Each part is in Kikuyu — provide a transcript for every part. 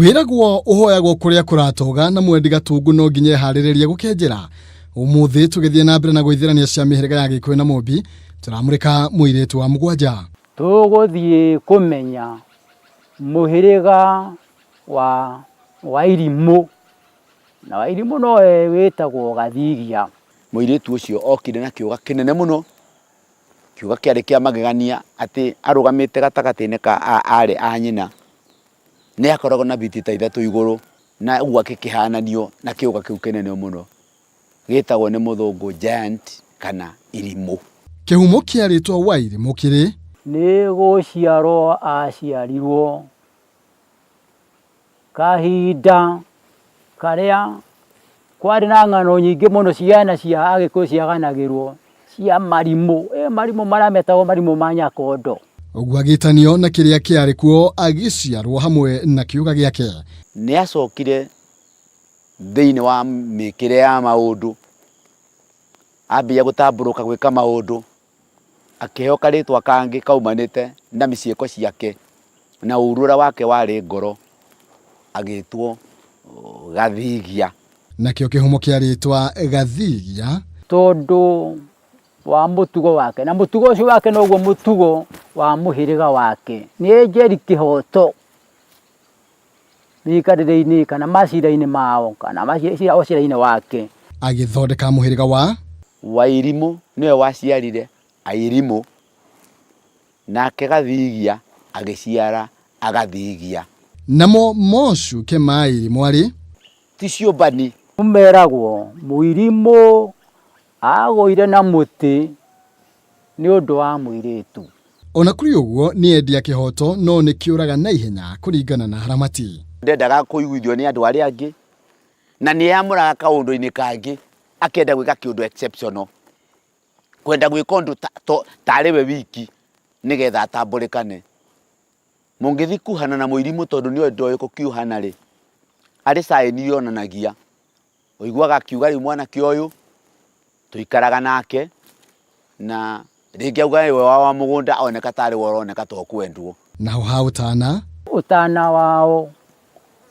Wĩragwo ũhoyagwo kũrĩa kũratoga na mwendi gatungu no nginya eharĩrĩrie gũkenjera. Ũmũthĩ tũgĩthiĩ na mbere na gũithĩrania cia mĩhĩrĩga ya Gĩkũyũ na Mũmbi, tũramũrĩka mũirĩtu wa mũgwanja. Tũgũthiĩ kũmenya mũhĩrĩga wa Wairimũ, na Wairimũ nowe wĩtagwo Gathigia. Mũirĩtu ũcio okire na kĩũga kĩnene mũno, kĩũga kĩarĩ kĩa magegania atĩ arũgamĩte gatagatĩ-inĩ ka aarĩ a nyina, nĩ akoragwo na biti ta ithatũ igũrũ na ũguo akĩkĩhananio na kĩũga kĩu kĩnene mũno gĩtagwo nĩ mũthũngũ giant kana irimũ. Kĩhumo kĩa rĩtwa Wairimũ kĩrĩ. Nĩ gũciarwo aciarirwo kahinda karĩa kwarĩ na ng'ano nyingĩ mũno ciana cia Agĩkũyũ ciaganagĩrwo cia marimũ, ĩ marimũ marĩa metagwo marimũ ma Nyakondo. Ũguo agĩtanio na kĩrĩa kĩarĩ kuo agĩciarwo hamwe na kĩũga gĩake. Nĩ acokire thĩinĩ wa mĩkĩre ya maũndũ, ambia gũtambũrũka gwĩka maũndũ, akĩheo karĩtwa kangĩ kaumanĩte na ciĩko ciake na ũru ũrĩa wake warĩ ngoro, agĩtwo Gathigia. Nakĩo kĩhumo kĩa rĩtwa Gathigia. Tondũ wa mũtugo wake, na mũtugo ũcio wake noguo mũtugo wa mũhĩrĩga wake, nĩ njeri kĩhoto mĩikarĩre-inĩ kana macira-inĩ mao kana o cira-inĩ wake. Agĩthondeka mũhĩrĩga wa. Wairimũ nĩwe waciarire Airimũ, nake Gathigia agĩciara Agathigia. Namo mocuke ma Airimũ arĩ. Ti ciũmbani. Meragwo mũirimũ agũire na mũtĩ nĩ ũndũ wa mũirĩtu. O na kũrĩ ũguo, nĩ endia kĩhooto no nĩ kĩũraga na ihenya kũringana na Haramati. Ndendaga kũiguithio nĩ andũ arĩa angĩ, na nĩ eyamũraga kaũndũ-inĩ kangĩ akenda gwĩka kĩũndũ exceptional, kwenda gwĩka ũndũ tarĩ we wiki nĩgetha atambũrĩkane. Mũngĩthiĩ kuhana na mũirimũ tondũ nĩoĩ ndoĩ gũkiuhana rĩ, arĩ sign yonanagia, ũiguaga akiuga rĩu mwanake ũyũ tũikaraga nake na rĩngĩ auga we wa mũgũnda oneka tarĩ we ũroneka ta ũkwendwo. Naho ha ũtana. Ũtana wao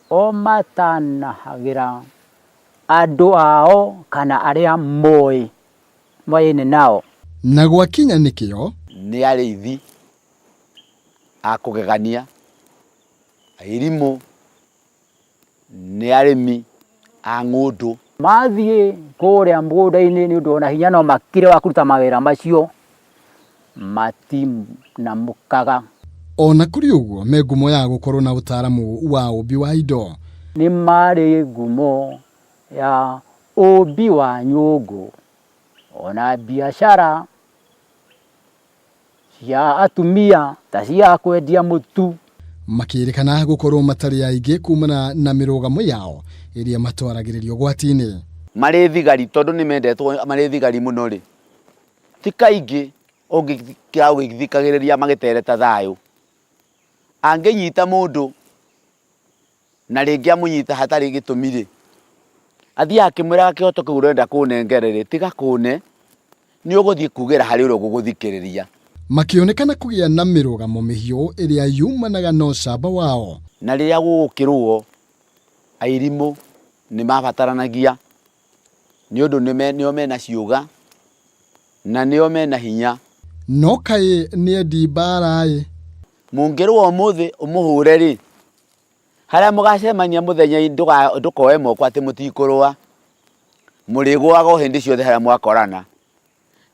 o matanahagĩra andũ ao kana arĩa moĩ moyaine nao. Na gwakinya nĩkĩo. Nĩ arĩithi a kũgegania, airimũ nĩ arĩmi a ng'ũndũ. Mathiĩ kũrĩa mũgũnda-inĩ nĩ ũndũ ona hinya no makire wa kũruta mawĩra macio, matinamũkaga. O na kũrĩ ũguo, me ngumo ya gũkorwo na ũtaaramu wa ũmbi wa indo. Nĩ marĩ ngumo ya ũmbi wa nyũngũ, ona biacara cia atumia ta cia kwendia mũtu. Makĩrĩkana gũkorwo matarĩ aingĩ kumana na mĩrũgamo yao ĩrĩa matwaragĩrĩria ũgwati-inĩ. Marĩ thigari tondũ nĩ mendetwo marĩ thigari mũno rĩ, ti kaingĩ ũngĩkira ũgĩthikagĩrĩria magĩtereta thayũ. Angĩnyita mũndũ na rĩngĩ amũnyita hatarĩ gĩtũmi-rĩ, athiaga akĩmwĩraga kĩhoto kĩu ũrenda kũnengera-rĩ, tiga kũne, nĩ ũgũthiĩ kugĩra harĩ ũrĩa ũgũgũthikĩrĩria. Makĩonekana kũgĩa na mĩrũgamo mĩhiũ ĩrĩa yumanaga na ũcamba wao. Na rĩrĩa gũgũkĩrũo, airimũ nĩ mabataranagia nĩ ũndũ nĩo mena ciũga na nĩo mena hinya. No kaĩ nĩ endi mbaara-ĩ! Mũngĩrũa ũmũthĩ ũmũhũre-rĩ, harĩa mũgacemania mũthenya ndũkoe moko atĩ mũtikũrũa, mũrĩgũaga o hĩndĩ ciothe harĩa mwakorana,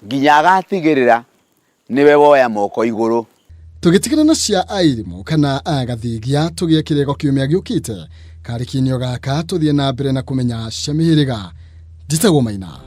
nginya agatigĩrĩra nĩwe woya moko igũrũ. Tũgĩtigana na cia Airimũ kana Agathigia tũgĩe kĩrĩko kiumia gĩũkĩte. Karĩ kinio gaka tũthiĩ na mbere na kũmenya cia mĩhĩrĩga. Njĩtagwo Maina.